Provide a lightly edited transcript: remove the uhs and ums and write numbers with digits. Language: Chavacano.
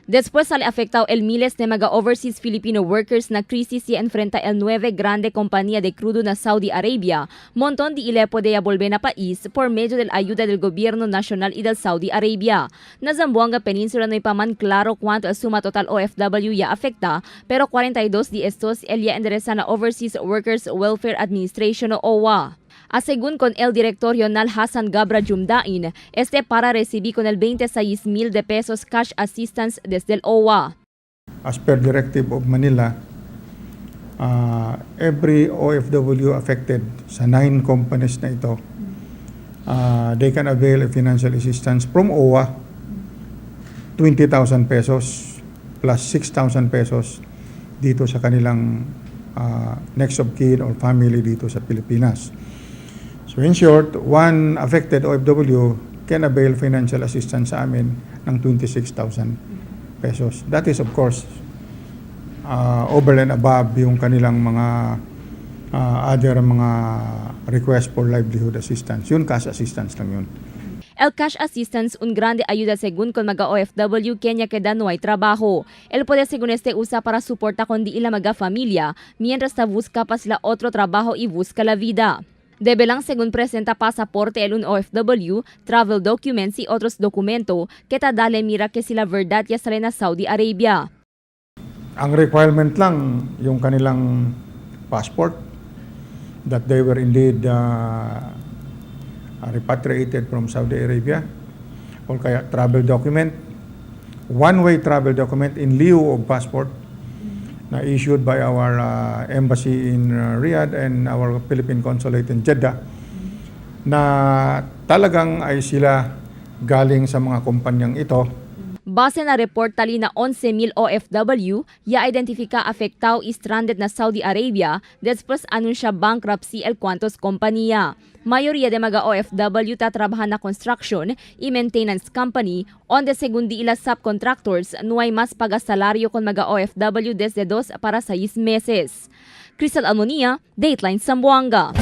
Después sale afectado el miles de mga overseas Filipino workers na crisis ya enfrenta el nueve grande compañía de crudo na Saudi Arabia. Montón di ile puede ya volver na país por medio de la ayuda del gobierno nacional y del Saudi Arabia. Na Zamboanga Peninsula no hay pa man claro cuánto el suma total OFW ya afecta, pero 42 di estos el ya endereza na Overseas Workers Welfare Administration o OWWA. A según con el director regional Hassan Gabra Jumdain, este para recibir con el 26 mil de pesos cash assistance desde el OWWA. As per directive of Manila, every OFW affected sa nine companies na ito, they can avail a financial assistance from OWWA, 20,000 pesos plus 6,000 pesos dito sa kanilang next of kin or family dito sa Pilipinas. So in short, one affected OFW can avail financial assistance sa amin ng 26,000 pesos. That is, of course, over and above yung kanilang mga other mga request for livelihood assistance. Yun, cash assistance lang yun. El cash assistance, un grande ayuda según con mga OFW kenya queda no hay trabajo. El puede según este usa para suporta con di ila mga familia mientras ta busca pa sila otro trabajo y busca la vida. Debe lang según presenta pasaporte el un OFW, travel documents y otros documento que ta dale mira que sila verdad ya sale na Saudi Arabia. Ang requirement lang, yung kanilang passport, that they were indeed repatriated from Saudi Arabia, or kaya travel document, one-way travel document in lieu of passport na issued by our embassy in Riyadh and our Philippine consulate in Jeddah na talagang ay sila galing sa mga kumpanyang ito. Base na report tali na 11,000 OFW ya identifica afectado y stranded na Saudi Arabia después anuncia bankruptcy el cuantos compañía. Mayoría de mga OFW ta trabaja na construction y maintenance company onde según di ila subcontractors no hay más paga salario con mga OFW desde 2 para 6 meses. Crystal Almonia, Dateline Zamboanga.